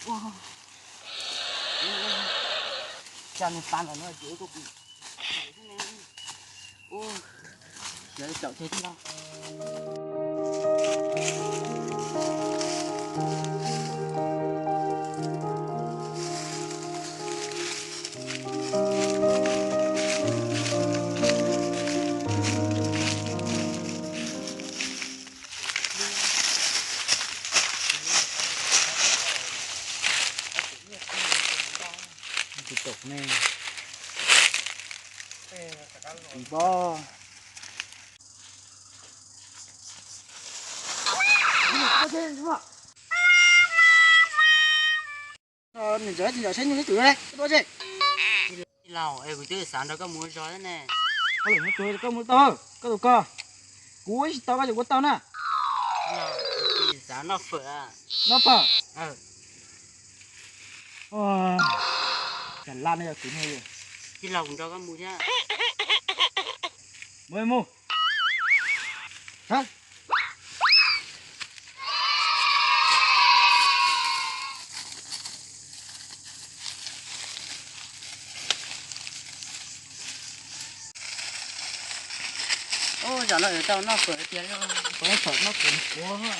Ua, ua, ua, ua. Cas nws tas lawm no ces ua rau kuv ua, ua, caum teg tib no. Tus tom ne, tus pog. Nws txawm tsis nco saib nyuj saib twm, tuaj tsis. Tij laug, es kuv twb xav nrog koj mus ua zog thiab ne. Koj lawm no, koj mus tau, koj tus koj. Kuv ua tsis tau koj ces ua tau na. Xav noj fawm. Noj fawm? Cas laj no yog kuv ne. Tij laug, kuv nrog koj mus thiab. Mus mus. Ub, zaum no yuav tau noj fawm tiag, noj fawm noj fawm nquav.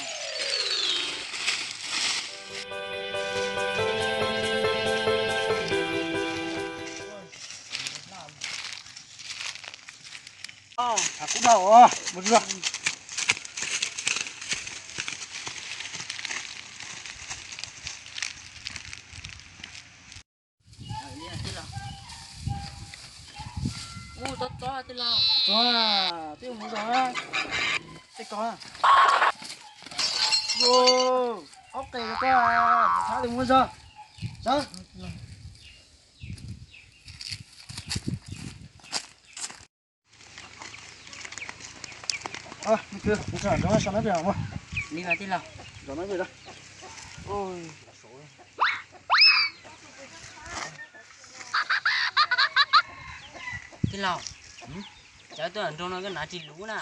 Kub dhau, mus tsuag. Ub, tob tob tij laug. Txog, twb mus zog na. Tej ko. Ub, qaub qes ko, thab li mus zog. Sawv. Li mas tij laug. Tij laug, cov tuaj nroog no koj hnav tsis luv na.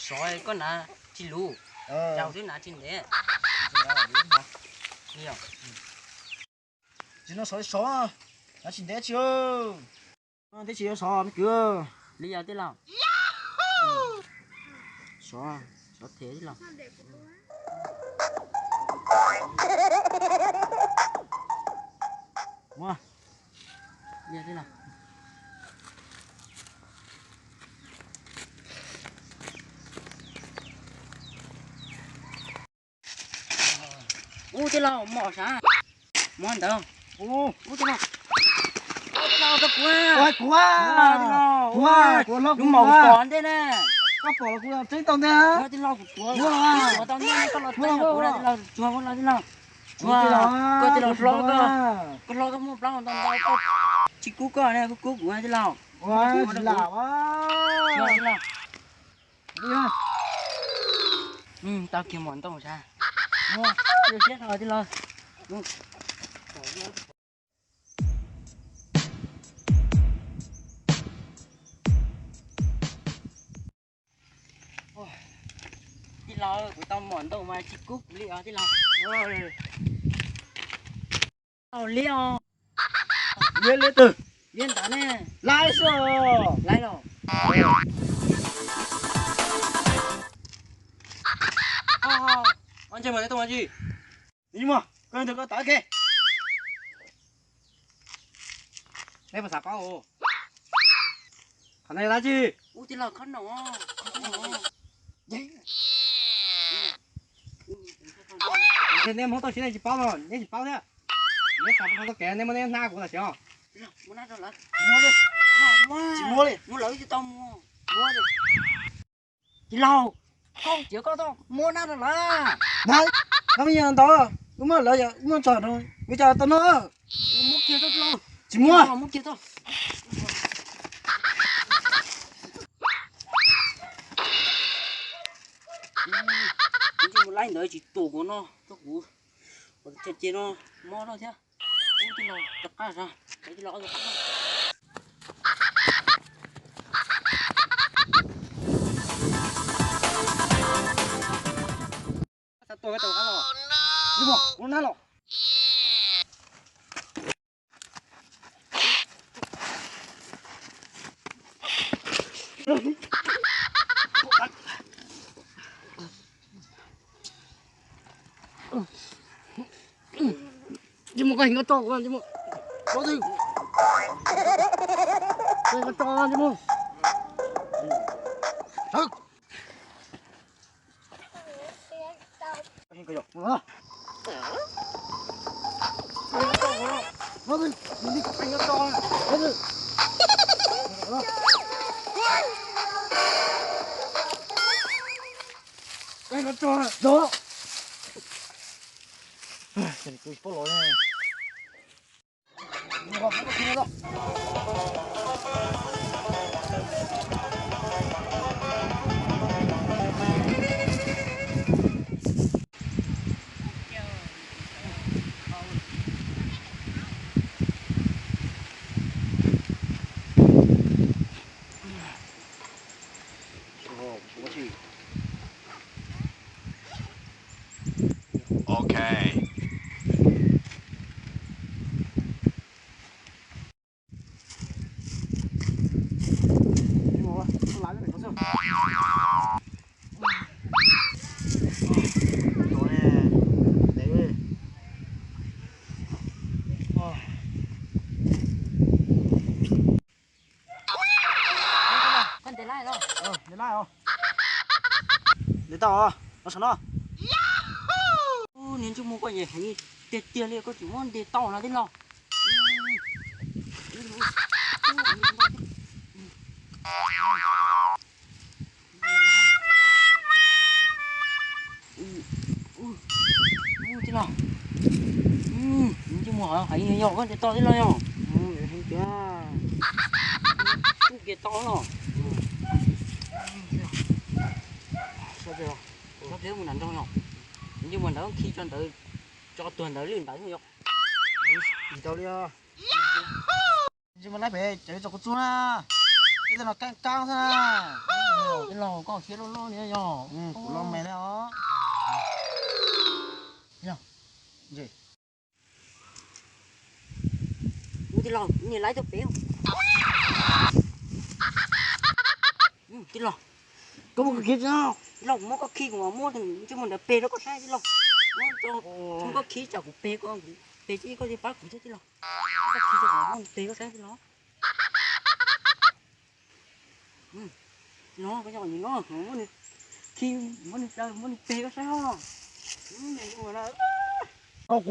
Sov, koj hnav tsis luv, cas twb hnav tsis ntev. Tsis no sov sov, hnav tsis ntev tsis. Tib tsis yuav sov me kwv. Li yog tij laug. Sov, sov them tij laug. Muab. Li yog tij laug. Ub, tij laug, mos sav. Mos ntawd. Ub, tij laug. Ub, tij laug, kuv, kuv, kuv, kuv lub maum pom ntej na. Koj pom los kuv tseeb tau ntej. Tij laug, kuv tuav, kuv tuav tau ntej, koj los teb kuv, tij laug, tsuag, tij laug, tsuag, koj tij laug hlob, koj hlob koj muaj plab ntau ntau, koj tsis kub koj ne, koj kub kuv tij laug. Tij laug. Tau kiag mos ntoo sab. Siab dhau tij laug. Tij laug, kuv tau mos ntoo mas tsis kub kuv li os tij laug. Tau li os. Liab liab twg? Liab ntawd ne. Laiv xwb. Laiv los. Ua ntsej muag tau mas tsis. Ntsej muag, koj ntawd koj tawv ke. Neb puas xav paub? Qhov no yog dab tsi? Ub, tij laug, khob noom. Neb Hmoob toj siab nej tsis paub no, neb tsis paub thiab. Neb xav paub txoj kev neb muab neb hnab kuv tam sim os. Tij laug, koj txiav koj txoj muab nab rau lawm. Nab, nab me nyuam ntawd, wb muab lawv, wb muab tso, wb coj tau noj. Tsis muab. Mus laib ntawd tsis tus kuv no, kuv ces no mob lawm thiab. Ub, tij laug rov qab, tij laug rov qab. Ua tau qab los. Ntsej muag, kuv nab los. Ntsej muag, koj heev koj tso kuv, ntsej muag. Koj heev koj tso, ntsej muag. Ok. Koj ntes laij los? Ntes tau, los saum no. Niag ntsej muag koj yeej heev tiag tiag li, koj tseem muab ntes tau no tij laug. Tij laug, ntsej muag heev yog koj ntes tau tij laug yog. Heev tiag. Ntes tau no. Tij laug, mus nram nroog yog, ntsej muag ntawd khi tso ntawd, tso tuag ntawd li ntawd yog. Tsis tau li os. Ntsej muag laib pem cov tso kuv txuag na. Tej no kaab kaab xwb na. Tij laug, koj khiav loj loj li yog. Kuv los me li os. Tij laug, niag laib tuaj pem. Tij laug, koj muab koj khi tso. Tij laug, kuv muab koj khi, kuv muab ntsej muag ntawd peg rau koj saib tij laug. Muab koj khi tsam kuv peg koj, peg tsis koj thiaj pab kuv thiab tij laug. Koj khi tso kuv muab nws peg koj saib tij laug. No, koj coj kuv nim no, kuv muab nws khi, muab nws plaws, muab nws peg koj saib os. Ntsej muag, kuv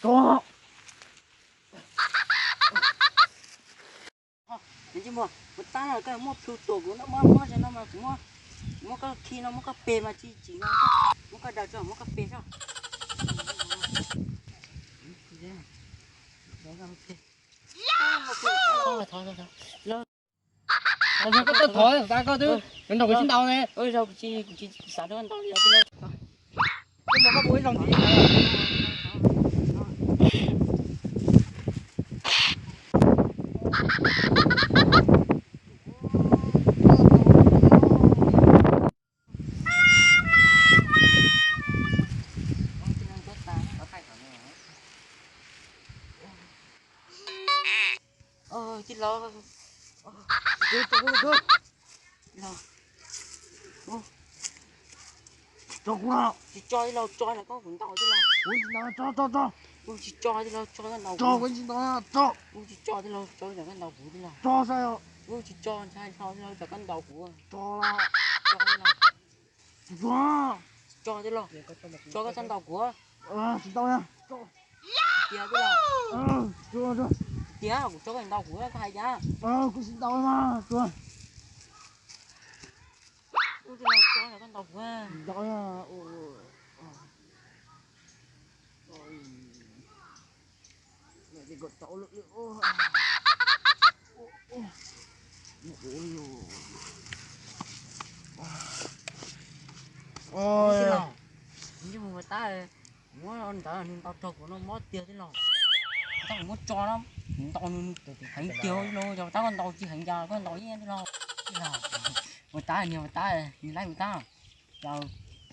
tso. Ntsej muag, kuv tab no koj muab plhu tuam kuv no, muab muab no mas kuv muab, muab koj khi no, muab koj peg mas tsis tsim no, muab koj daws tso, muab koj peg tso. Koj thov, koj thov, koj twb nrog kuv sib ntaus ne. Kuv tsis xav nrog koj ntaus li os tij laug. Koj ntaus koj ua ib zaug ntxiv. Tij laug, tij laug, tso kuv no. Tsis tso tij laug, tso los koj kuv ntaus tij laug. Kuv tsis ntaus, tso, tso, tso. Kuv tsis tso tij laug, tso koj ntaus kuv. Kuv tsis ntaus, tso. Kuv tsis tso tij laug, tso koj ntaus kuv tij laug. Tso saib os. Kuv tsis tso, ntshai dhau tij laug, tso koj ntaus kuv. Tso los. Tso tij laug. Tso tij laug. Tso tij laug. Tso koj txhob ntaus kuv. Tsis tau na. Tiag tij laug. Tiag, kuv tso koj ntaus kuv, koj hais cas? Kuv tsis ntaus mas. Ua tij laug, tso koj ntaus kuv. Ntaus na. Tij laug, ntsej muag tab, muab ntawd nws ntaus raug kuv no mob tiag tij laug. Tab kuv muab tso na, ntaus nws heev tiag tij laug, yog tab koj ntaus tsis heev cas koj ntaus yeej tij laug. Tij laug, ua tab niag ua tab, niag laib ua tab, cas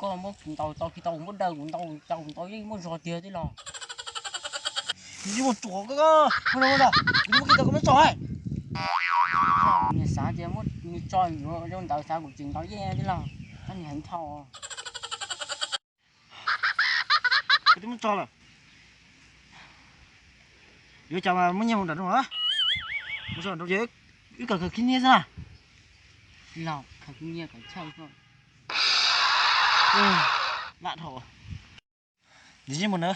Koj muab kuv ntaus tau, khi tau kuv muab daws, kuv ntaus tau kuv ntaus yeej muaj zog tiag tij laug. Kuv tsis muaj tsuav koj, kuv tsis muaj tsuav koj, muab tso. Nws xav tias muab nws tso yuav zoo ntawd xav kuv tseem ntaus yeej tij laug, tab nws heev dhau. Kuv twb muab tso lawm. Yuav cas mas muab nyiaj mus nram no, mus nram no ces wb kawm khawv khib nyiaj xwb na. Tij laug, khawv khib nyiaj kawm chaw xwb. Lam dhau. Ntxiv mus na,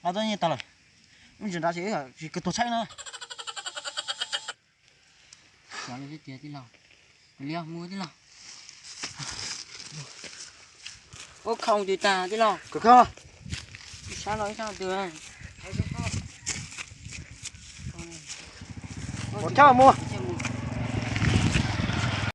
nqa tau nyiaj tag lawm, wb tsis nrad ces wb tsis kawg tuag tshaib na. Xyov li tiag tij laug, mus tij laug. Ua khoom twg tag tij laug? Ib sab no ib sab twg. Ua chab mus.